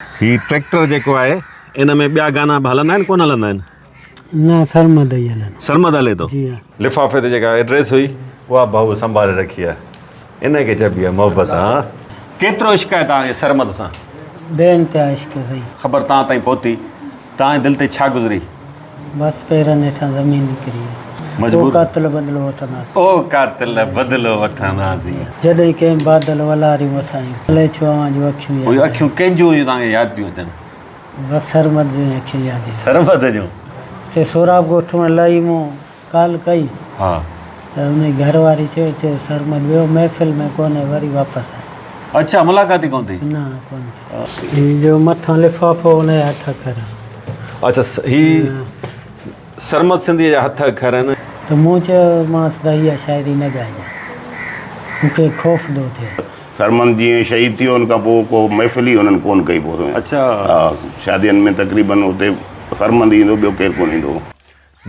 هي tractor جيڪو آهي ان ۾ ٻيا گانا به هلندا آهن ڪونه هلندا آهن؟ نه سرمد ئي هلندو. سرمد هلي ٿو. جي ها. لفافي تي جيڪا ايڊريس هئي اها ڀائو سنڀالي رکي آهي. ان کي چئبي آهي محبت ها. ڪيترو عشق آهي توهان کي سرمد سان؟ بي انتها عشق سائين. خبر توهان تائين پهتي توهان جي دل تي ڇا گذري؟ بس پيرن هيٺان زمين نڪري وئي. مجبور. او قاتل بدلو وٺنداسين. او قاتل بدلو وٺنداسين. جڏهن ڪنهن بادل ولاريون وسايون. الائي ڇو اوهان جون اکيون ياد اهي آيون. اکيون ڪنهن جون هيون توهان کي ياد پيون اچن؟ بس سرمد جون ئي اکيون ياد اينديون. سرمد جون. هتي سهراب ڳوٺ ۾ لهي مون ڪال ڪئي. ها. ته ان جي گهر واري چيو چي سرمد ويو محفل ۾ ڪونهي وري واپس آيو. اڇا ملاقات ئي ڪونه ٿي. نه ڪونه ٿي. هي جو مٿان لفافو ان جا هٿ اکر آهن. اڇا هي سرمد سنڌيء جا هٿ اکر آهن. ته مون چيومانس ته اها شاعري نه ڳائجان مون کي خوف ٿو ٿئي. سرمد جيئن شهيد ٿيو ان کان پوء ڪو محفل ئي هنن ڪونه ڪئي پوء اڇا. ها شادين ۾ تقريبن اتي سرمد ئي ايندو ٻيو ڪير ڪونه ايندو هو.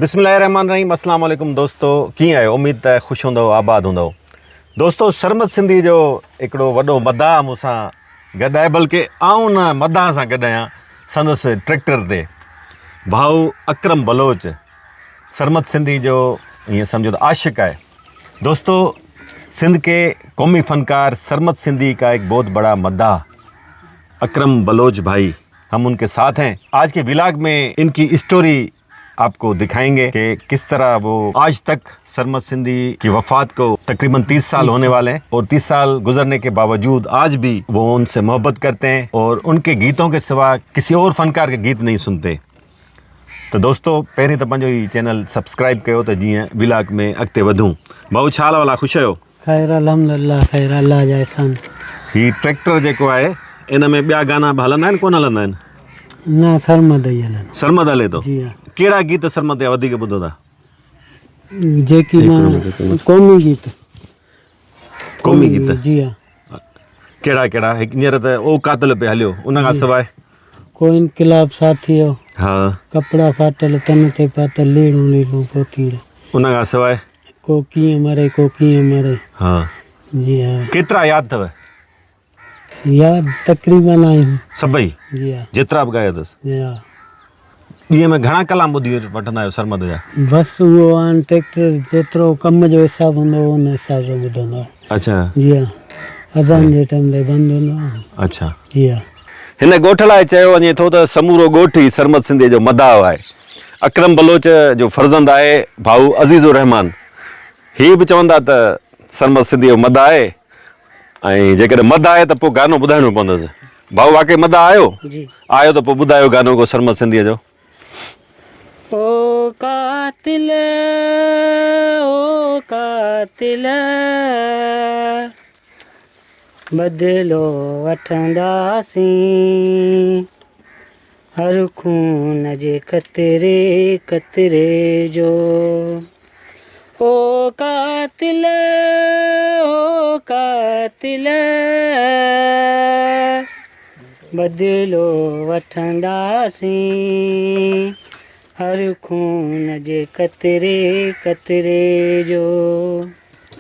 بسم الله الرحمن الرحيم اسلام عليڪم دوستو ڪيئن آهيو اميد ته خوش هوندؤ آباد هوندؤ دوستو سرمد سنڌي جو هڪڙو وڏو مداح مون سان گڏ آهي بلڪه آئون ان مداح سان گڏ آهيان سندس ٽريڪٽر تي ڀائو اڪرم بلوچ سرمد سنڌي جو ائين سمجهو ته عاشق آهي دوستو سنڌ ڪي قومي فنڪار سرمد سنڌي کا هڪ بهت بڙا مداح اڪرم بلوچ ڀائي هم ان ڪي ساٿ هين آج ڪي ولاگ ۾ ان ڪي اسٽوري آپ ڪو دکائين گي ڪي ڪس طرح وو آج تڪ سرمد سنڌي ڪي وفات ڪو تقريبن تيس سال هوني والي هين اور تيس سال گزرني ڪي باوجود آج ڀي وو ان سي محبت ڪرتي هين اور ان ڪي گيتون ڪي سوا ڪسي اور فنڪار ڪي گيت نهين سنتي ته دوستو پهرين ته پنهنجو هي چينل سبسڪرائب ڪيو ته جيئن ولاگ ۾ اڳتي وڌون ڀائو ڇا حال احوال آ خوش آهيو. خير الحمدلله خير الله جا احسان. هي ٽريڪٽر جيڪو آهي ان ۾ ٻيا گانا به هلندا آهن ڪونه هلندا آهن؟ نه سرمد ئي هلندو. سرمد هلي ٿو. جي ها. ڪهڙا گيت سرمد جا وڌيڪ ٻڌو ٿا؟ جيڪي مان قومي گيت. قومي گيت. جي ها. ڪهڙا ڪهڙا هينئر ته او قاتل پي هليو ان کان سواء؟ ڪو انقلاب ساٿيو. ها. ڪپڙا ڦاٽل تن تي پاتل ليڙون ليڙون پوتيڙ. ان کان سواء؟ ڪو ڪيئن مري ڪو ڪيئن مري. ها. جي ها. ڪيترا ياد اٿو؟ ياد تقريبن آهن. سڀئي؟ جي ها. جيترا به ڳايا اٿس؟ جي ها. ڏينهن ۾ گهڻا ڪلام ٻڌي وٺندا آهيو سرمد جا؟ بس اهو آهن ٽريڪٽر جيترو ڪم جو حساب هوندو هو ان حساب سان ٻڌندو آهيان. اڇا. جي ها. اذان جي ٽائيم تي بند هوندو آهي. اڇا. جي ها. هن ڳوٺ لاء چيو وڃي ٿو ته سمورو ڳوٺ ئي سرمد سنڌيء جو مداح آهي. اڪرم بلوچ جو فرزند آهي ڀائو عزيز الرحمان. هي به چوندا ته سرمد سنڌيء جو مداح آهي ۽ جيڪڏهن مداح آهي ته پوء گانو ٻڌائڻو پوندس. ڀائو واقعي مداح آهيو؟ جي. آهيو ته پوء ٻڌايو گانو ڪو سرمد سنڌيء جو. او قاتل او قاتل بدلو وٺنداسين هر خون جي قطري قطري جو او قاتل او قاتل بدلو وٺنداسين هر خون جي قطري قطري جو.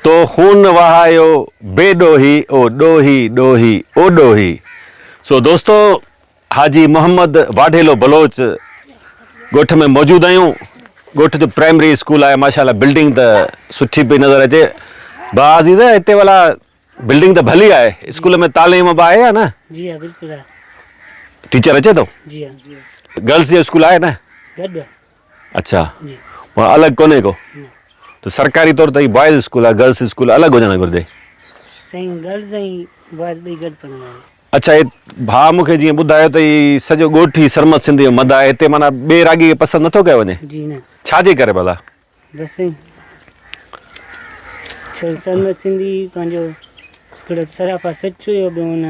تو خون وهايو بي ڏوهي او ڏوهي ڏوهي او ڏوهي سو دوستو حاجي محمد واڍيلو بلوچ ڳوٺ ۾ موجود آهيون ڳوٺ جو پرائمري اسڪول آهي ماشاءالله بلڊنگ ته سٺي پئي نظر اچي با عزيز هتي والا بلڊنگ ته ڀلي آهي اسڪول ۾ تعليم به آهي يا نه؟ جي ها بلڪل آهي. ٽيچر اچي ٿو؟ جي ها. گرلس جو اسڪول آهي نه؟ گڏ آهي. اڇا جي. الڳ ڪونهي ڪو؟ ته سرڪاري طور تي بوائز اسڪول آهي گرلس اسڪول الڳ هجڻ گهرجي. سائين گرلز ۽ بوائز ٻئي گڏ پڙهندا آهن. اڇا هي ڀاء مون کي جيئن ٻڌايو ته هي سڄو ڳوٺ ئي سرمد سنڌ جو مد آهي هتي معنيٰ ٻئي راڳي کي پسند نٿو ڪيو وڃي؟ جي نه. ڇا جي ڪري ڀلا؟ بس سائين سرمد سنڌي پنهنجو هڪڙو سراپا سچ هيو ٻيو ان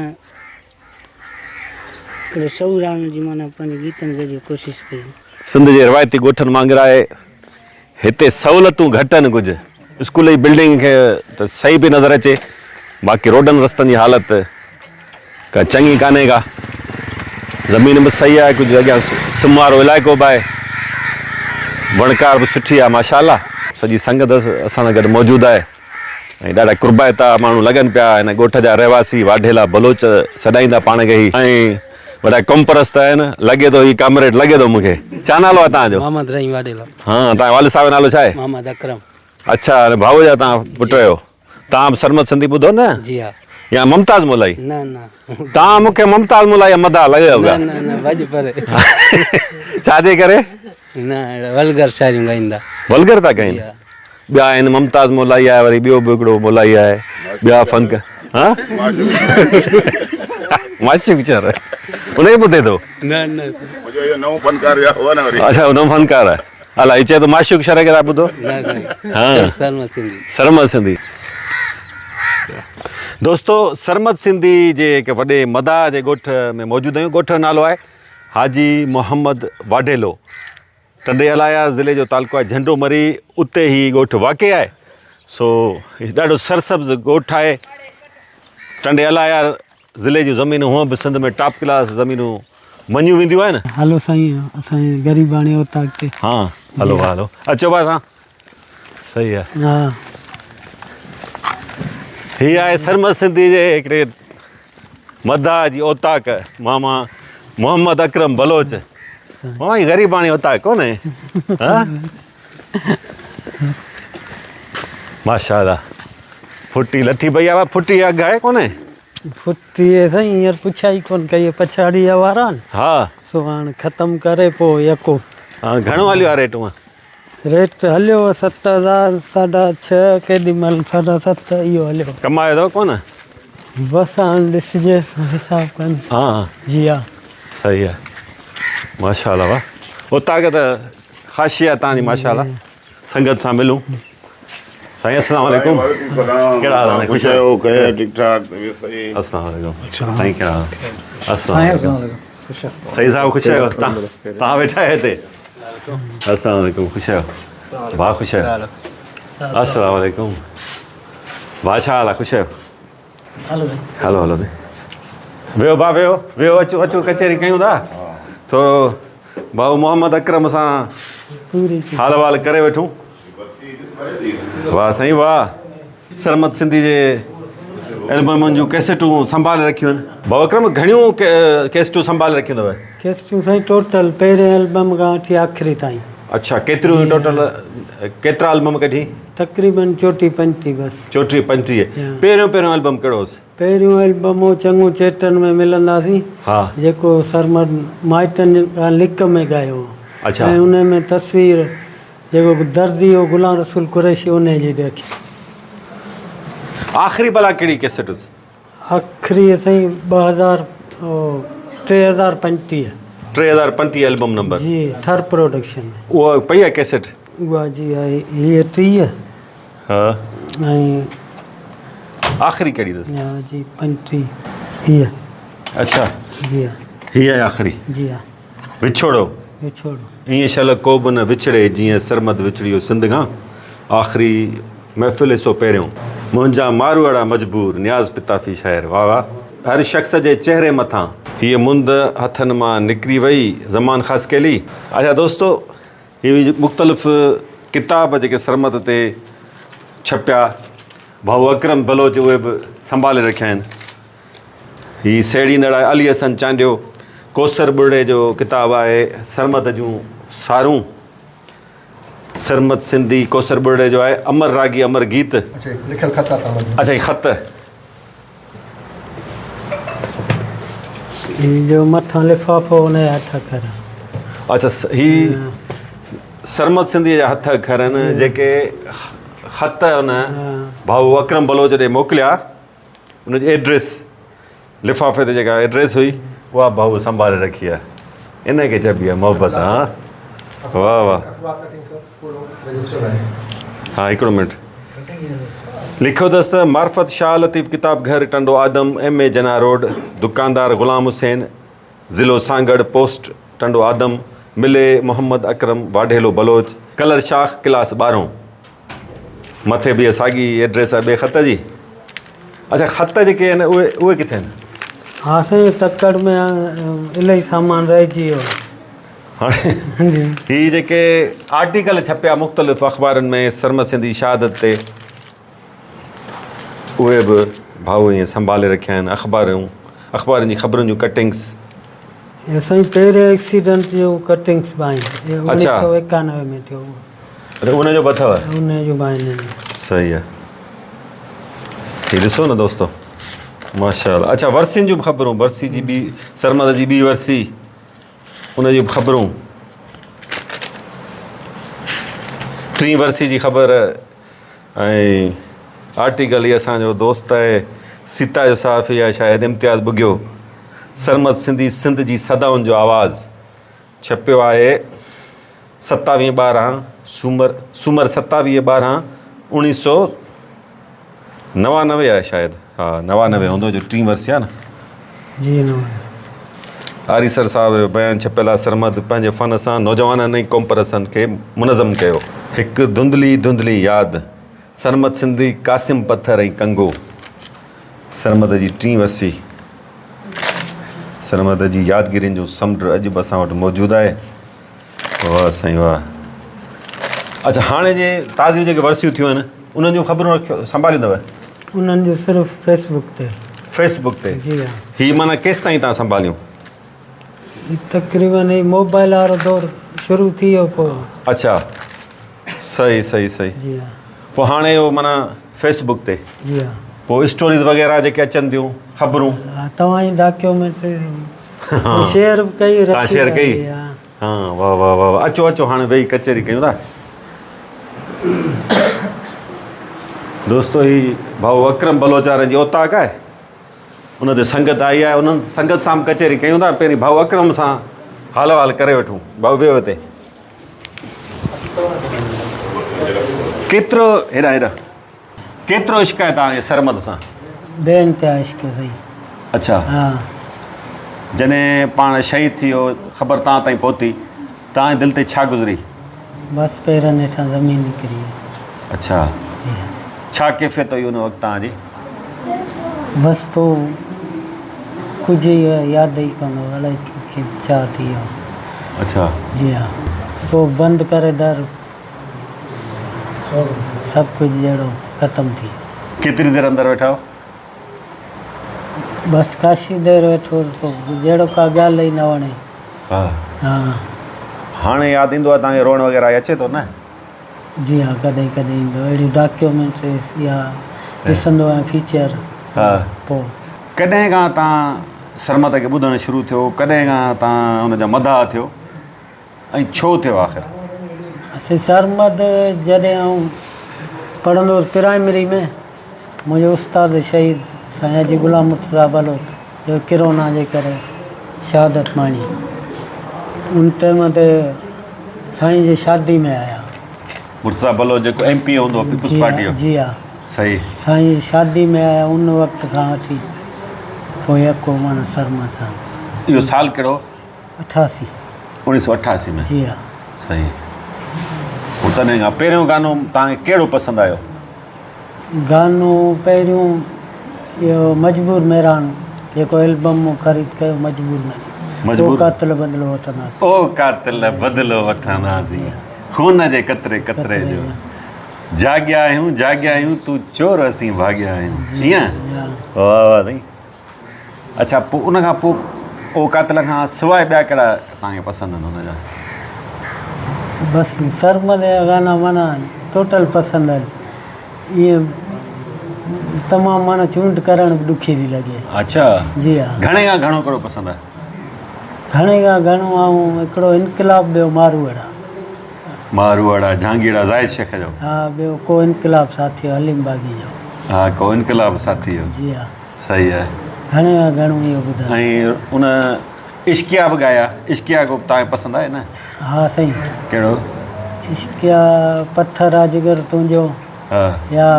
هڪڙو شعور آڻڻ جي معنيٰ پنهنجي گيتن ذريعي ڪوشش ڪئي. سنڌ جي روايتي ڳوٺن وانگر آهي هتي سهولتون گهٽ آهن ڪجهه اسڪول جي بلڊنگ کي ته صحيح پئي نظر اچي باقي روڊن رستن جي حالت ڪا چڱي ڪانهي ڪا. زمين به صحيح آهي ڪجهه اڳيان سم وارو علائقو به آهي. وڻڪار به سٺي آهي ماشاء الله. سڄي سنگت اسان سان گڏ موجود آهي ۽ ڏاڍا قربائتا ماڻهو لڳن پيا. هن ڳوٺ جا رهواسي واڍيلا بلوچ سڏائيندا پاڻ کي هي ۽ وڏا قومپرست آهن لڳي ٿو هي ڪامريڊ لڳي ٿو مونکي ڇا نالو آهي توهان جو؟ محمد رحيم واڍيلو. ها توهان جي والد صاحب جو نالو ڇا آهي؟ محمد اڪرم. اڇا هاڻي ڀائو جا توهان پٽ آهيو توهان به سرمد سنڌي ٻڌو نه؟ جي ها. يا ممتاز مولائي؟ نه نه. توهان مونکي ممتاز مولائي جا مداح لڳيو پيا. نه نه نه ڀڄ پري. ڇا جي ڪري؟ نه اهڙا ولگر شاعريون ڳائيندا. ولگر ٿا ڳائين؟ جي ها. ٻيا آهن ممتاز مولائي آهي وري ٻيو به هڪڙو مولائي آهي ٻيا فنڪ ها معشوق شر ان کي ٻڌي ٿو؟ نه نه. منهنجو اهو نئون فنڪار يا هو نه وري. اڇا نئون فنڪار آهي. الا هي چئي ٿو معشوق شر کي ٿا ٻڌو. نه سائين. ها. سرمد سنڌي. سرمد سنڌي. دوستو سرمد سنڌي جي هڪ وڏي مداح جي ڳوٺ ۾ موجود آهيون ڳوٺ جو نالو آهي حاجي محمد واڍيلو ٽنڊي الايار ضلعي جو تعلقو آهي جهنڊو مري اتي هي ڳوٺ واقع آهي سو ڏاڍو سرسبز ڳوٺ آهي ٽنڊي الايار ضلعي جون زمينون هونء به سنڌ ۾ ٽاپ ڪلاس زمينون مڃيون وينديون آهن. هلو سائين اسان جي غريباڻي اوطاق تي. ها هلو ڀاء هلو اچو ڀاء سان صحيح آهي. ها. هي آهي سرمد سنڌي جي هڪڙي مداح جي اوطاق ماما محمد اڪرم بلوچ. ماما هي غريباڻي اوطاق ڪونهي ها ماشاءالله ڦٽي لٿي پئي آهي ڦٽي اگهه آهي ڪونهي؟ ڦٽي سائين هينئر پڇا ئي ڪونه ڪئي پڇاڙي جا وارا آهن ها سو هاڻ ختم ڪري پوء يڪو. ها گهڻو هليو آهي ريٽ هونء؟ ريٽ هليو 7000 ساڍا ڇهه ڪيڏي مهل ساڍا ست اهو هليو. ڪمايو اٿو ڪونه؟ بس هاڻ ڏسجي حساب ڪن. ها جي ها. صحيح آهي ماشاءالله واه اوطاق ته خاصي آهي تان جي ماشاءالله. سنگت سان ملون سائين السلام عليڪم وعليڪم السلام ڪهڙا حال آهن خوش آهيو ڪيا ٺيڪ ٺاڪ طبيعت صحيح السلام عليڪم سائين ڪهڙا حال السلام عليڪم سائين صاحب خوش آهيو تان ويٺا آهيو هتي السلام عليڪم خوش آهيو ڀاء خوش آهيو السلام عليڪم ڀاء ڇا حال آهي خوش آهيو هلو هلو ويو ڀاء ويو ويو اچو اچو ڪچهري ڪيون ٿا ٿورو ڀائو محمد اڪرم سان حال احوال ڪري وٺون. واه سائين واه سرمد سنڌي جي البمن جون ڪيسيٽون سنڀالي رکيون آهن. ڀائو اڪرم گهڻيون ڪيسيٽون سنڀالي رکيون اٿو؟ ڪيسيٽون سائين ٽوٽل پهرين البم کان وٺي آخري تائين. اڇا ڪيتريون ٽوٽل ڪيترا البم ڪڍي؟ تقريبن چوٽيهه پنجٽيهه بس. چوٽيهه پنجٽيهه پهريون پهريون البم ڪهڙو هوس؟ پهريون البم هو چڱو چيٽن ۾ ملنداسين جيڪو سرمد مائٽن کان لڪ ۾ ڳايو هو ۽ ان ۾ تصوير جيڪو درزي هو غلام رسول قريشي انهي جي رکي. آخري ڀلا ڪهڙي ڪيسٽ هيس؟ آخري سائين 2000 3025. 3025 البم نمبر. جي ٿر پروڊڪشن ۾. اها پئي آهي ڪيسٽ؟ اها جي آهي هيء 30. ها ۽ آخري ڪهڙي اٿس؟ ها جي 35 هيء. اڇا جي ها. هيء آهي آخري. جي ها. وڇوڙو. وڇوڙو. ائين شل ڪو به نه وڇڙي جيئن سرمد وڇڙيو سنڌ کان. آخري محفل حصو پهريون. منهنجا ماروئڙا مجبور نياز پتافي شاعر واه واه. هر شخص جي چهري مٿان. هيء مند هٿن مان نڪري وئي زمان خاصخيلي. اڇا دوستو هي مختلف ڪتاب جيڪي سرمد تي ڇپيا ڀائو اڪرم بلوچ اهي به سنڀالي رکيا آهن. هي سهيڙيندڙ آهي علي حسن چانڊيو. ڪوثر ٻرڙي جو ڪتاب آهي سرمد جون سارون. سرمد سنڌي ڪوثر ٻرڙي جو آهي امر راڳي امر گيت. اڇا لکيل خط آهي سرمد جو. اڇا هي خط. هي جو مٿان لفافو ان جا هٿ اکر. اڇا هي سرمد سنڌيء جا هٿ اکر آهن جيڪي خط ان ڀائو اڪرم بلوچ ڏي موڪليا ان جي ايڊريس لفافي تي جيڪا ايڊريس هئي اها ڀائو سنڀالي رکي آهي ان کي چئبي آهي محبت ها واه واه ها هڪڙو منٽ لکيو اٿس ته معرفت شاهه لطيف ڪتاب گهر Tando Adam M A Jinnah road دڪاندار غلام حسين ضلعو سانگهڙ پوسٽ ٽنڊو آدم ملي محمد اڪرم واڍيلو بلوچ ڪلر شاخ ڪلاس ٻارهون مٿي به ساڳي ايڊريس آهي ٻئي خط جي اڇا خط جيڪي آهن اهي اهي ڪٿي آهن؟ ها سائين تڪڙ ۾ الاهي سامان رهجي ويو. هاڻي هي جيڪي آرٽيڪل ڇپيا مختلف اخبارن ۾ سرمد سنڌي شهادت تي اهي به ڀائو ائين سنڀالي رکيا آهن اخبارون اخبارن جي خبرن جون ڪٽنگس. اهو سائين پهرين ايڪسيڊنٽ جو ڪٽنگس به آهن. اهو اڇا. 1991 ۾ ٿيو هو. اڇا ان جو به اٿو. ان جو به آهن. صحيح آهي. هي ڏسو نه دوستو ماشاءالله. اڇا ورسين جون به خبرون، ورسي جي ٻي سرمد جي ٻي ورسي ان جون به خبرون، ٽين ورسي جي خبر ۽ آرٽيڪل هي اسان جو دوست آهي سيتا جو صحافي آهي شايد امتياز ٻگهيو سرمد سنڌي سنڌ جي صدائن جو آواز ڇپيو آهي ستاويهه ٻارهن سومر سومر ستاويهه ٻارهن اوڻيهه سو نوانوي آهي شايد ها نوانوي هوندو جو ٽين ورسي آهي نه جي نوانوي. آريسر صاحب جو بيان ڇپيل آهي سرمد پنهنجي فن سان نوجوانن ۽ قومپرستن کي منظم ڪيو. هڪ ڌنڌلي ڌنڌلي ياد، سرمد سنڌي، قاسم پٿر ۽ ڪنگو، سرمد جي ٽين ورسي، سرمد جي يادگيرين جو سمنڊ اڄ به اسان وٽ موجود آهي. واهه سائين واهه. اڇا هاڻي جي تازيون جيڪي ورسيون ٿيون آهن انهن جون خبرون رکيو سنڀاليندو؟ انهن جو صرف فيس بڪ تي. فيس بڪ تي. جي ها. هي معنيٰ ڪيستائين تان سنڀاليون؟ هي تقريبن هي موبائل وارو دور شروع ٿي ويو پوء. اڇا صحيح صحيح صحيح. جي ها. پوء هاڻي اهو معنيٰ فيس بڪ تي. جي ها. پوء اسٽوريز وغيره جيڪي اچن ٿيون خبرون. ها توهان جي ڊاڪيومينٽري شيئر به ڪئي رکي. شيئر ڪئي. ها واه واه واه واه اچو اچو هاڻي ويهي ڪچهري ڪيون ٿا. دوستو هي ڀائو اڪرم بلوچ وارن جي اوطاق آهي ان تي سنگت آئي آهي انهن سنگت سان به ڪچهري ڪيون ٿا پهرين ڀائو اڪرم سان حال احوال ڪري وٺون ڀائو ويهو هتي ڪيترو هيڏا هيڏا ڪيترو عشق آهي توهان کي سرمد سان؟ بي انتها عشق سائين. اڇا. ها. جڏهن پاڻ شهيد ٿي ويو خبر توهان تائين پهتي توهان جي دل تي ڇا گذري؟ بس پيرن هيٺان زمين نڪري وئي. اڇا. جي ها. ڇا ڪيفيت هئي ان وقت توهان جي؟ بس پوء ڪجهه ياد ئي ڪونه هو الائي ڇا ٿي ويو. اڇا. جي ها. پوء بند ڪري در سڀ ڪجهه جهڙو ختم ٿي ويو. ڪيتري دير اندر ويٺا هئو؟ بس ڪاشي دير ويٺو هوس پوء جهڙو ڪا ڳالهه ئي نه وڻي. ها. ها. هاڻي ياد ايندو آهي توهان کي روئڻ وغيره اچي ٿو نه؟ جي ها ڪڏهن ڪڏهن ايندو اهڙيون ڊاڪيومينٽريز يا ڏسندو آهيان فيچر ها. پوء. ڪڏهن کان توهان سرمد کي ٻڌڻ شروع ٿيو ڪڏهن کان توهان ان جا مداح ٿيو؟ ۽ ڇو ٿيو آخر؟ سائين سرمد جڏهن آئون پڙهندو هوس پرائمري ۾ منهنجو استاد شهيد سائين حاجي غلام مرتضيٰ بلوچ جو ڪرونا جي ڪري شهادت ماڻي ان ٽائيم تي سائين جي شادي ۾ آيا. مرتضيٰ بلوچ جيڪو ايم پي اي هوندو هو پيپلز پارٽي جو. جي ها صحيح. سائين جي شادي ۾ آيا ان وقت کان وٺي پوء يڪو معنيٰ سرمد سان. اهو سال ڪهڙو؟ 88. 1988 ۾. جي ها. صحيح. پوء تڏهن کان پهريون گانو توهان کي ڪهڙو پسند آيو؟ گانو پهريون اهو مجبور مهراڻ جيڪو البم مون خريد ڪيو مجبور مهراڻ. مجبور. او قاتل بدلو وٺنداسين. او قاتل بدلو وٺنداسين خون جي قطري قطري جو جاڳيا آهيون جاڳيا آهيون تون چور اسين ڀاڳيا آهيون ائين؟ واهه واهه سائين. اڇا پوء ان کان پوء او قاتل کان سواء ٻيا ڪهڙا توهان کي پسند آهن هن جا؟ بس سرمد جا گانا معنيٰ ٽوٽل پسند آهن ائين تمام معنيٰ چونڊ ڪرڻ به ڏکي ٿي لڳي. اڇا جي ها. گهڻي کان گهڻو ڪهڙو پسند آهي؟ گهڻي کان گهڻو آئون هڪڙو انقلاب ٻيو ماروئڙا. ماروئڙا جهانگيئڙا زاهد شيخ جو. ها ٻيو ڪو انقلاب ساٿي حليم باغي جو. ها ڪو انقلاب ساٿي جو. جي ها. صحيح آهي. گهڻي کان گهڻو اهو ٻڌايو. ۽ ان عشقيا به ڳايا عشقيا ڪو توهان کي پسند آهي نه؟ ها سائين. ڪهڙو؟ عشقيا پٿر آ جگر تنهنجو ها. يا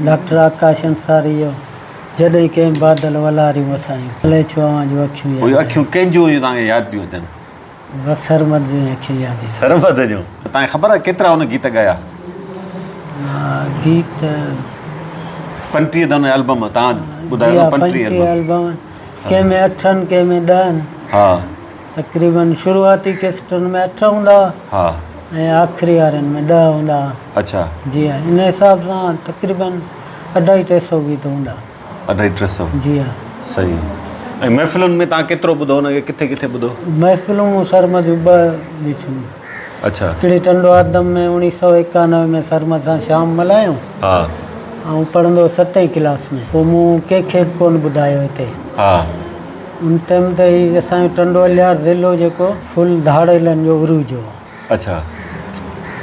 ڊاڪٽر آڪاش انصاري جو جڏهن ڪنهن بادل ولاريون وسايون الائي ڇو اوهان جون اکيون ياد اهي آيون. اکيون ڪنهن جون هيون توهان کي ياد پيون اچن؟ بس سرمد جون اکيون ياد اينديون. سرمد جون. توهان کي خبر آهي ڪيترا هن گيت ڳايا؟ گيت 35 ته هن البم توهان ٻڌايو نه 35 البم ڪنهن ۾ اٺن ڪنهن ۾ ڏهن. ها. تقريبن شروعاتي ڪيسٽن ۾ اٺ هوندا هئا. ها. ۽ آخري وارن ۾ ڏهه هوندا هئا. اڇا. جي ها ان حساب سان تقريبن اڍائي ٽي سو گيت هوندا. اڍائي ٽي سو. جي ها. صحيح. ۽ محفلن ۾ توهان ڪيترو ٻڌو ان کي ڪٿي ڪٿي ٻڌو؟ محفلون مون سرمد جون ٻه ڏٺيون. اڇا. هڪڙي ٽنڊو آدم ۾ اوڻيهه سئو ايڪانوي ۾ سرمد سان شام ملهايون. ها. آئون پڙهندو هوس ستين ڪلاس ۾. پوء مون ڪنهن کي به ڪونه ٻڌايو هتي. ها. ان ٽيم تي هي اسان جو ٽنڊو الهيار ضلعو جيڪو فل ڌاڙيلن جو عروج هو. اڇا.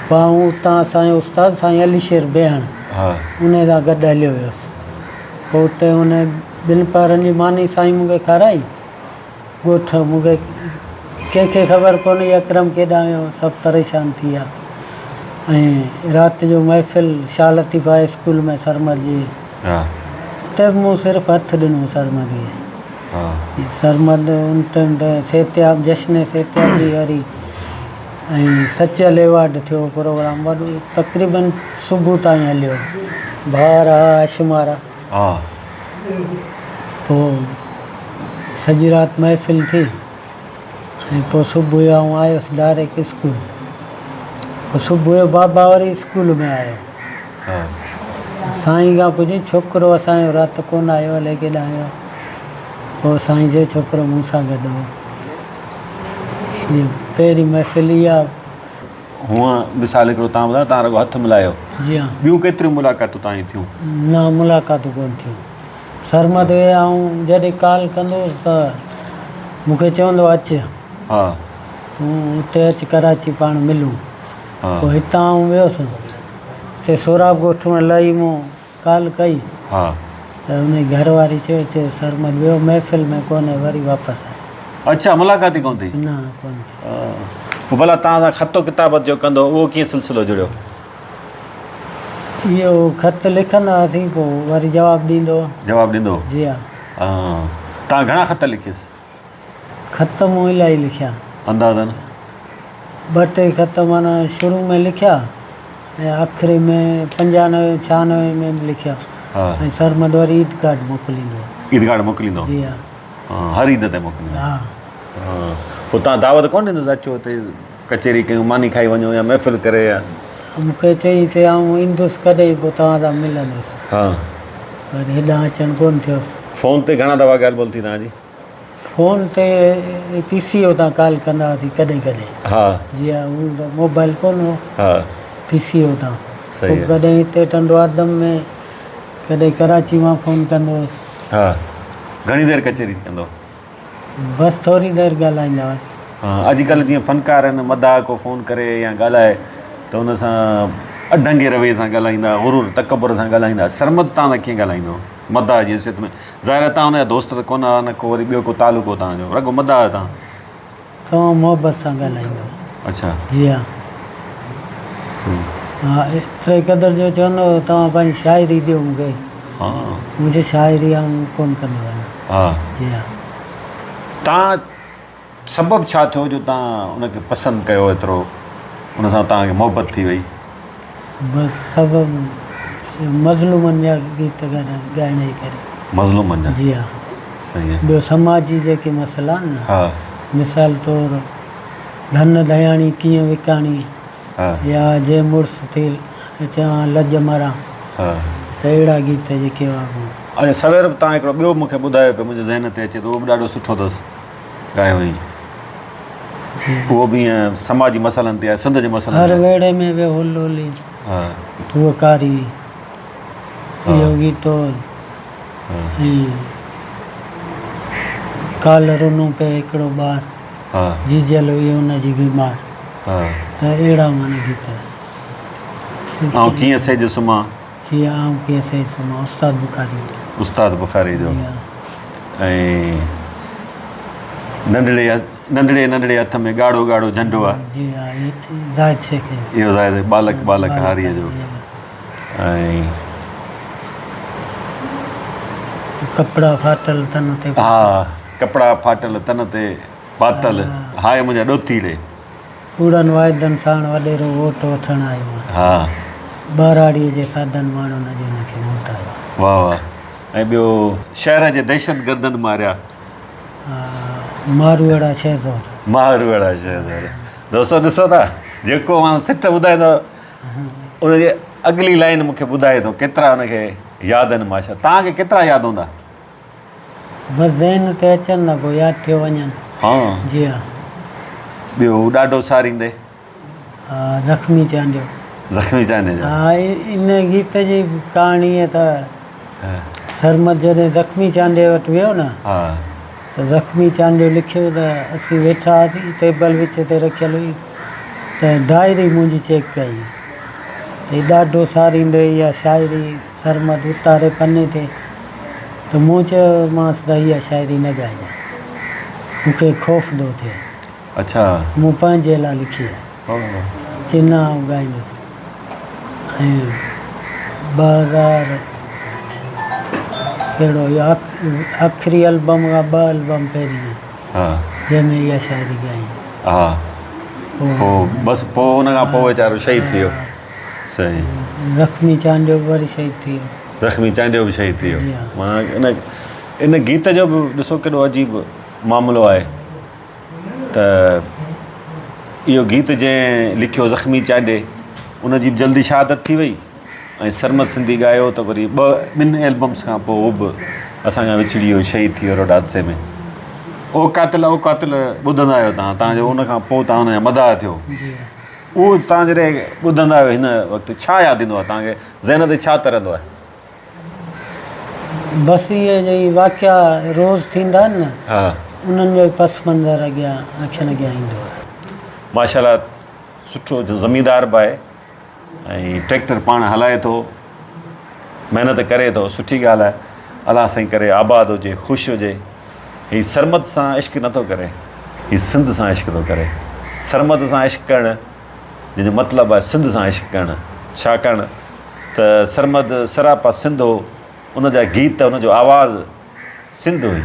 پوء آئون اتان اسان جو استاد سائين علي شير بيهڻ. ها. انهي سان گڏ هليو ويس. پوء اتي ان ٻن پهرن جي ماني سائين مون کي کارائي. ڳوٺ مون کي ڪنهن کي خبر ڪونهي اڪرم ڪيڏانهن ويو سڀ پريشان ٿي ويا ۽ رات جو محفل شاهه لطيف هاء اسڪول ۾ سرمد جي اتي به مون صرف هٿ ڏنو سرمد کي سرمد ان ٽائيم ته صحتياب جشن صحتيابي واري ۽ سچل ايوارڊ ٿيو پروگرام وڏو تقريبن صبح تائين هليو بهار ها اشمارا پوء سڄي رات محفل ٿي ۽ پوء صبح جو آئون آيس ڊائريڪٽ اسڪول. پوء صبح جو بابا وري اسڪول ۾ آيو. سائين کان پڇيائين ڇوڪرو اسان جو رات ڪونه آيو الائي ڪيڏانهن ويو. پوء سائين چيو ڇوڪرو مون سان گڏ هو. هيء پهرين محفل اها. هونء مثال هڪڙو تان ٻڌايو تان رڳو هٿ ملايو. جي ها. ٻيون ڪيتريون ملاقاتون تان جون ٿيون؟ نه ملاقاتون ڪونه ٿيون. سرمد اهي آئون جڏهن ڪال ڪندو هوس ته مون کي چوندو هو اچ. ها. تون اتي اچ ڪراچي پاڻ ملون. ها. پوء هتان آئون ويس اتي سهراب ڳوٺ ۾ لهي مون ڪال ڪئي. ها. ته ان جي گهر واري چيو چي سرمد ويو محفل ۾ ڪونهي وري واپس آيو. اڇا ملاقات ئي ڪونه ٿي. نه ڪونه ٿي. پوء ڀلا توهان سان خط و ڪتابت جو ڪندو اهو ڪيئن سلسلو جڙيو؟ اهو خط لکندا هئاسين پوء وري جواب ڏيندو هو. جواب ڏيندو هو؟ جي ها. توهان گهڻا خط لکيس؟ خط مون الاهي لکيا. اندازن؟ ٻه ٽي خط معنيٰ شروع ۾ لکيا ۽ آخري ۾ پنجانوي ڇهانوي ۾ به لکيا ۽ سرمد وري عيد ڪارڊ موڪليندو هو. عيد ڪارڊ موڪليندو هو؟ جي ها. هر عيد تي موڪليندو ها. پوء توهان دعوت ڪونه ڏيندو ته اچو هتي ڪچهري ڪيون ماني کائي وڃو يا محفل ڪري يا. مون کي چيائين ته آئون ايندس ڪڏهن پوء توهان سان ملندس. ها. پر هيڏانهن اچڻ ڪونه ٿيس. فون تي گهڻا دفعا ڳالهه ٻولهه ٿي توهان جي؟ فون تي پي سي او تان ڪال ڪندا هئاسين ڪڏهن ڪڏهن. ها. جي ها هو ته موبائل ڪونه هو. ها. پي سي او تان. صحيح آهي. پوء ڪڏهن هتي ٽنڊو آدم ۾ ڪڏهن ڪراچي مان فون ڪندو هوس. ها. گهڻي دير ڪچهري ڪندو؟ بس ٿوري دير ڳالهائيندا هئاسين. ها اڄڪلهه جيئن فنڪار آهن مداح ڪو فون ڪري يا ڳالهائي ته ان سان اڍنگي رويي سان ڳالهائيندا غرور تڪبر سان ڳالهائيندا سرمد تان سان ڪيئن ڳالهائيندو مداح جي حيثيت ۾ ظاهر آهي تان ان جا دوست ته ڪونه هئا نه ڪو وري ٻيو ڪو تعلق هو تان جو رڳو مداح آهيو تان. تمام محبت سان ڳالهائيندو هو. اڇا. جي ها. ها ايتري قدر جو چوندو هو توهان پنهنجي شاعري ڏيو مون کي. ها. منهنجي شاعري آئون ڪونه ڪندو آهيان. ها. جي ها. تان سبب ڇا ٿيو جو تان ان کي پسند ڪيو ايترو ان سان توهان کي محبت ٿي وئي. بس سبب مظلومن جا گيت ڳائڻ جي ڪري. مظلومن جا. جي ها. صحيح آهي. ٻيو سماجي جيڪي مسئلا آهن نه. ها. مثال طور ڌن ڌياڻي ڪيئن وڪاڻي. ها. يا جي مڙس ٿي اچان لڄ مران. ها. ته اهڙا گيت جيڪي هئا. اچا سوير به تان هڪڙو ٻيو مون کي ٻڌايو پيو منهنجي ذهن تي اچي ٿو اهو به ڏاڍو سٺو اٿس ڳايو هئين. اهو به ائين سماجي مسئلن تي آهي سنڌ جي مسئلن هر ويڙهي ۾ ويو هل هلي هوء ڪاري اهو گيت هو ۽ ڪالهه رنو پئي هڪڙو ٻار جيجل هئي ان جي بيمار ته اهڙا معنيٰ گيت. آئون ڪيئن سيج سمهان. جي آئون ڪيئن سيج سمهان استاد بخاري جو. استاد بخاري جو ۽ ننڍڙي ننڍڙي ننڍڙي هٿ ۾ ڳاڙهو ڳاڙهو جهنڊو آ. جي ها هي زاهد شيخ جو. اهو زاهد ٻالڪ ٻالڪ هاريء جو ۽. ڪپڙا ڦاٽل تن تي. ها ڪپڙا ڦاٽل تن تي پاتل هاء منهنجا ڏوٿي ڙي. ڪوڙن واعدن ساڻ وڏيرو ووٽ وٺڻ آيو آهي. ها. ٻهراڙيء جي سادن ماڻهن اڄ هن کي موٽايو آهي. واهه واهه ۽ ٻيو شهر جي دهشتگردن ماريا. ها ماروئڙا شهزور. ماروئڙا شهزور دوستو ڏسو ٿا جيڪو ماڻهو سٽ ٻڌائي ٿو ان جي اڳلي لائن مون کي ٻڌائي ٿو ڪيترا ان کي ياد آهن ماشا توهان کي ڪيترا ياد هوندا. بس ذهن تي اچن ٿا پوء ياد ٿيو وڃن. ها. جي ها. ٻيو هو ڏاڍو ساريندي. ها زخمي چانڊيو. زخمي چانڊيو جو. ها ان گيت جي ڪهاڻي هي ته سرمد جڏهن زخمي چانڊيي وٽ ويو نه ها. ته زخمي چانڊيو لکيو ته اسين ويٺا هئاسين ٽيبل وچ تي رکيل هئي ته ڊائري منهنجي چيڪ ڪئي هي ڏاڍو ساريندي اها شاعري سرمد اتاري پني تي ته مون چيومانس ته اها شاعري نه ڳائجان مون کي خوف ٿو ٿئي. اڇا. مون پنهنجي لاء لکي آهي. چي نه آئون ڳائيندس ۽ 2000 ڪهڙو اهو آخري البم کان ٻه البم پهرين جنهن ۾ اها شاعري ڳائي. ها پوء بس پوء ان کان پوء ويچارو شهيد ٿي ويو. صحيح. زخمي چانڊيو به وري شهيد ٿي ويو. زخمي چانڊيو به شهيد ٿي ويو. معنيٰ ان ان گيت جو به ڏسو ڪيڏو عجيب معاملو آهي. ته اهو گيت جنهن لکيو زخمي چانڊيي ان جي به جلدي شهادت ٿي وئي ۽ سرمد سنڌي ڳايو ته وري ٻه ٻن البمس کان پوء اهو به اسان کان وڇڙي ويو شهيد ٿي ويو روڊ حادثي ۾ او قاتل او قاتل ٻڌندا آهيو تان تان جو ان کان پوء تان ان جا مداح ٿيو اهو تان جڏهن ٻڌندا آهيو هن وقت ڇا ياد ايندو آهي تان کي ذهن تي ڇا ترندو آهي بس اهي جيڪي واقعا روز ٿيندا آهن نه انهن جو ئي پس منظر اڳيان اکين اڳيان ايندو آهي. ماشاء الله سٺو زميندار به آهي ۽ ٽريڪٽر پاڻ هلائي ٿو محنت ڪري ٿو سٺي ڳالهه آهي الله سائين ڪري آباد هجي خوش هجي هي سرمد سان عشق نٿو ڪري هي سنڌ سان عشق ٿو ڪري سرمد سان عشق ڪرڻ جنهن جو مطلب آهي سنڌ سان عشق ڪرڻ ڇاڪاڻ ته سرمد سراپا سنڌ هو، ان جا گيت، ان جو آواز سنڌ هئي.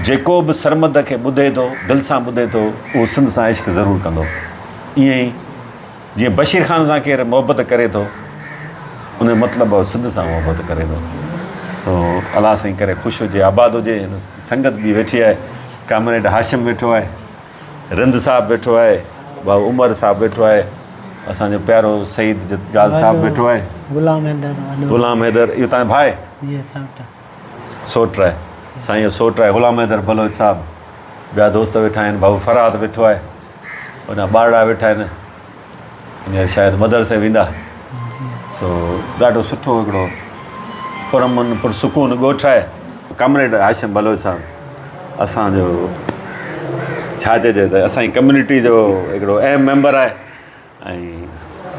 جيڪو به سرمد کي ٻڌي ٿو، دل سان ٻڌي ٿو، اهو سنڌ سان عشق ضرور ڪندو. ائين ئي جيئن بشير خان سان ڪير محبت ڪري ٿو، ان جو مطلب اهو سنڌ سان محبت ڪري ٿو. سو الله سائين ڪري خوش هجي، آباد هجي. سنگت به ويٺي آهي، ڪامريڊ هاشم ويٺو آهي. رند صاحب ويٺو آهي، ڀائو عمر صاحب ويٺو آهي، اسان جو پيارو سعيد جتگال صاحب ويٺو آهي. غلام حيدر وڏو. غلام حيدر اهو تان ڀاء؟ جي سوٽ. سوٽ آهي. سائين جو سوٽ آهي غلام حيدر بلوچ صاحب. ٻيا دوست ويٺا آهن، ڀائو فرهاد ويٺو آهي. ان ٻارڙا ويٺا آهن. هينئر شايد مدرسي ويندا. سو ڏاڍو سٺو هڪڙو پرامن پرسڪون ڳوٺ آهي. ڪامريڊ هاشم بلوچ صاحب اسان جو ڇا چئجي ته اسان جي ڪميونٽي جو هڪڙو اهم ميمبر آهي ۽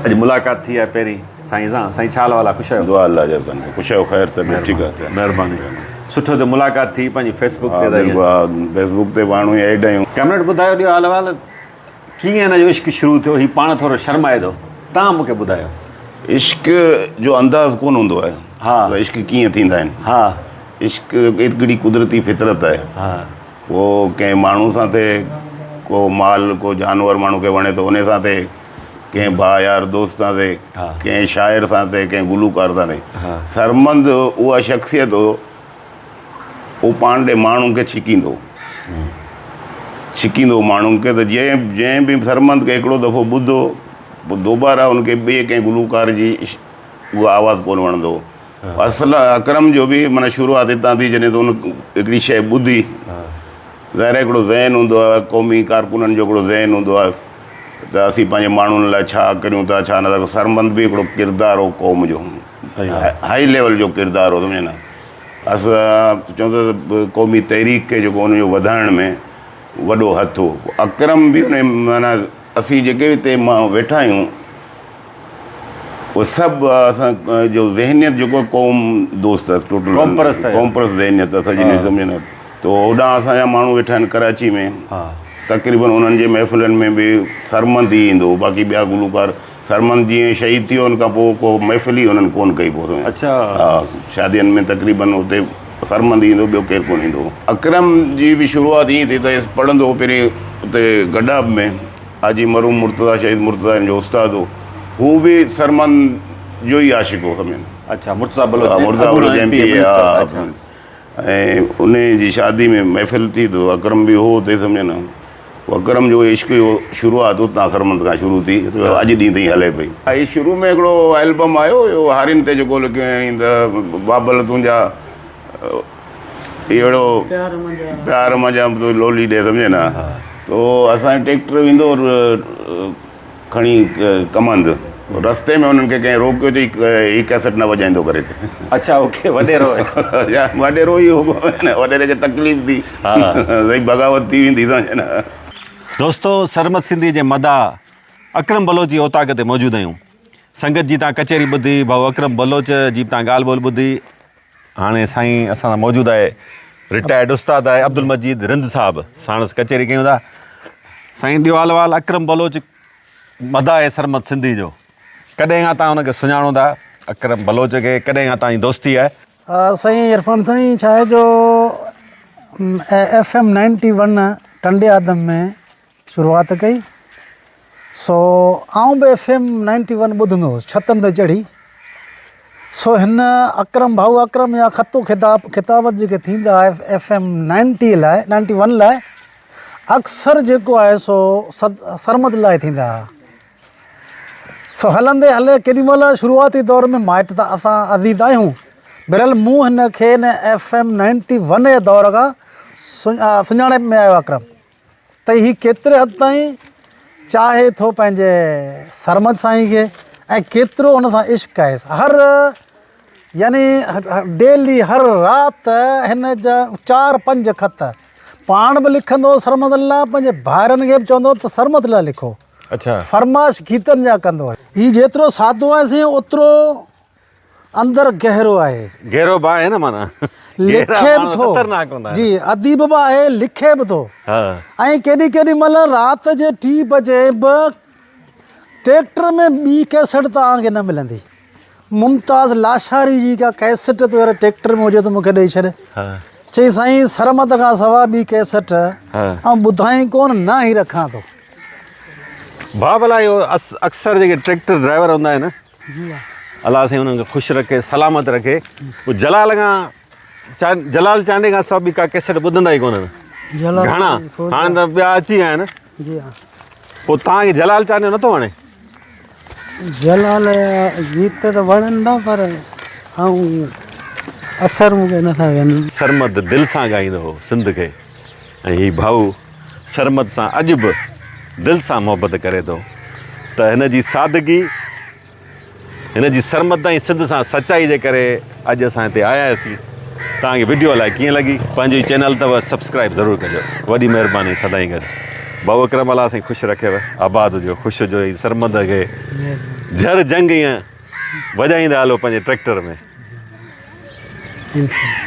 اڄ ملاقات ٿي آهي پهرين سائين سان. سائين ڇا حال احوال آهي خوش آهيو؟ دعا الله جي اسان کي خوش آهيو خير طبيعت ٺيڪ آهي. مهرباني سٺو ٿيو ملاقات ٿي پنهنجي فيس بڪ تي. ها بلڪل ها فيس بڪ تي پاڻ ايڊ آهيون. ڪامريڊ ٻڌايو ڏيو حال احوال. ڪيئن هن جو عشق شروع ٿيو؟ هي پاڻ ٿورو شرمائي ٿو. توهان مون کي ٻڌايو. عشق جو انداز ڪونه هوندو آهي. ها. عشق ڪيئن ٿيندا آهن. ها. عشق هڪڙي قدرتي فطرت آهي. ها. پوء ڪنهن ماڻهو سان ٿئي، ڪو مال، ڪو جانور ماڻهو کي وڻي ٿو انهي سان ٿئي، ڪنهن ڀاء يار دوست سان ٿئي، ڪنهن شاعر سان ٿئي، ڪنهن گلوڪار سان ٿئي. سرمند اها شخصيت هو. هو پاڻ ڏي ماڻهن کي ڇڪيندو ڇڪيندو ماڻهن کي ته جنهن جنهن به سرمند کي هڪڙو دفعو ٻڌو پوء دوباره ان کي ٻئي ڪنهن گلوڪار جي اهو آواز ڪونه وڻندو هو. اصل اڪرم جو به معنيٰ شروعات هتان ٿي جڏهن ته ان هڪڙي شيء ٻڌي ظاهر آهي هڪڙو ذهن هوندو آهي قومي ڪارڪنن جو هڪڙو ذهن هوندو آهي ته اسين پنهنجي ماڻهن لاء ڇا ڪريون ٿا ڇا نٿا سرمند به هڪڙو ڪردار هو قوم جو هائي ليول جو ڪردار هو سمجهي نه اسان چون ٿا ته قومي تحريڪ کي جيڪو ان جو وڌائڻ ۾ وڏو هٿ هو اڪرم به ان معنيٰ اسين جيڪي به هتي مان ويٺا آهيون اهي سڀ اسان جو ذهنيت جيڪو قوم دوست آهي ٽوٽل قوم پرست ذهنيت اسان جي سمجهه نه ته هوڏانهن اسان جا ماڻهو ويٺا آهن ڪراچي ۾ تقريبن انهن جي محفلن ۾ به سرمند ئي ايندو هو باقي ٻيا گلوڪار سرمند جيئن شهيد ٿي ويو ان کان پوء ڪو محفل ئي انهن ڪونه ڪئي پوء اڇا ها شادين ۾ تقريبن اتي سرمند ئي ايندو ٻيو ڪير ڪونه ايندو هو. اڪرم جي به شروعات ائين ٿي ته پڙهندو هو پهرين اتي گڏاب ۾ حاجي مرحوم مرتضيٰ شهيد مرتضيٰ هن جو استاد هو هو به سرمند جو ئي عاشق هو سمجهين. اڇا مرتضيٰ بلوچ ها مرتضيٰ بلوچ ايم پي اي ها ۽ ان جي شادي ۾ محفل ٿي ته اڪرم به هو اتي سمجهين نه. اڪرم جو عشق جو شروعات اتان سرمند کان شروع ٿي اڄ ڏينهن تائين هلي پئي. هي شروع ۾ هڪڙو البم آيو هيو هارين تي جيڪو لکيو هيائين ته بابل تنهنجا اهڙو پيار منجهان تو لولي ڏي سمجهي نه تو اسان جو ٽريڪٽر ويندو کڻي ڪمند رستي ۾ انهن کي ڪنهن روڪيو چئي هي ڪيسٽ نه وڄائيندو ڪري ته اڇا اوڪي وڏيرو يا وڏيرو ئي هو نه وڏيري کي تڪليف ٿي سائين بغاوت ٿي ويندي سمجهي نه. دوستو سرمد سنڌي جي مداح اڪرم بلوچ جي اوطاق تي موجود آهيون سنگت جي تان ڪچهري ٻڌي ڀائو اڪرم بلوچ جي به تان ڳالهه ٻولهه ٻڌي هاڻي سائين اسان سان موجود آهي رٽائرڊ استاد آهي عبدالمجيد رند صاحب ساڻس ڪچهري ڪيون ٿا سائين ڏيو حال احوال اڪرم بلوچ مداح آهي سرمد سنڌي جو ڪڏهن کان تان هن کي سڃاڻو ٿا اڪرم بلوچ کي ڪڏهن کان تان جي دوستي آهي. سائين عرفان سائين ڇا آهي جو ايف ايم نائنٽي ون ٽنڊي آدم ۾ شروعات ڪئي سو آئون به ايف ايم نائنٽي ون ٻڌندو هوس ڇتن تي چڙهي سو هن اڪرم ڀائو اڪرم جا خط و خطاب خطابت جيڪي ٿيندا هئا ايف ايم نائنٽي لاء نائنٽي ون لاء اڪثر جيڪو آهي سو سرمد لاء ٿيندا هئا سو هلندي هلي ڪيڏي مهل شروعاتي دور ۾ مائٽ ته اسان عزيز آهيون بهرحال مون هن کي هن ايف ايم نائنٽي ون جي دور کان سڃاڻپ ۾ آيو اڪرم ته هي ڪيتري حد تائين چاهي ٿو پنهنجي سرمد سائين کي ۽ ڪيترو ان سان عشق آهيس هر يعني ڊيلي هر رات هن جا چار پنج خط پاڻ به لکندو هو سرمد لاء پنهنجي ڀائرن کي به چوندو هو ته سرمد لاء لکو اڇا فرمائش گيتن جا ڪندو هو هي جيترو سادو آهي سائين اوترو اندر گهرو آهي. گهرو به آهي نه معنيٰ لکي به ٿو جي اديب به آهي لکي به ٿو ۽ ڪيڏي ڪيڏي مهل رات جي ٽي بجي به ٽريڪٽر ۾ ٻي ڪيسٽ توهان کي نه ملندي ممتاز لاشاري جي ڪا ڪيسٽ تو يار ٽريڪٽر ۾ هجي ته مونکي ڏئي ڇڏ چئي سائين سرمد کان سوا ٻي ڪيسٽ آئون ٻڌائين ڪون نه ئي رکان ٿو. ڀاء ڀلا اهو اڪثر جيڪي ٽريڪٽر ڊرائيور هوندا آهن الله سائين انهن کي خوش رکي سلامت رکي هو جلال کان جلال چانڊيي کان سواء ٻي ڪا ڪيسٽ ٻڌندا ئي ڪونهن گهڻا هاڻي ته ٻيا اچي ويا آهن جي ها پوء توهان کي جلال چانڊيو نٿو وڻي جلال جا گيت ته وڻن ٿا پر آئون اثر مون کي نٿا ڪن. سرمد دل سان ڳائيندو هو سنڌ کي ۽ هي ڀائو سرمد سان اڄ به دل سان محبت ڪري ٿو ته هن جي سادگي هن جي سرمد ۽ سنڌ سان سچائي جي ڪري اڄ اسان هتي آيا آهيسين توهان کي وڊيو الائي ڪيئن لڳي پنهنجو هي چينل اٿو سبسڪرائب ضرور ڪجو وڏي مهرباني سدائين گڏ ڀائو اڪرم الله سائين خوش رکيو آباد هجو خوش هجو ۽ سرمد کي جھر جنگ ائين وڄائيندا هلو پنهنجي ٽريڪٽر ۾. انشاءالله.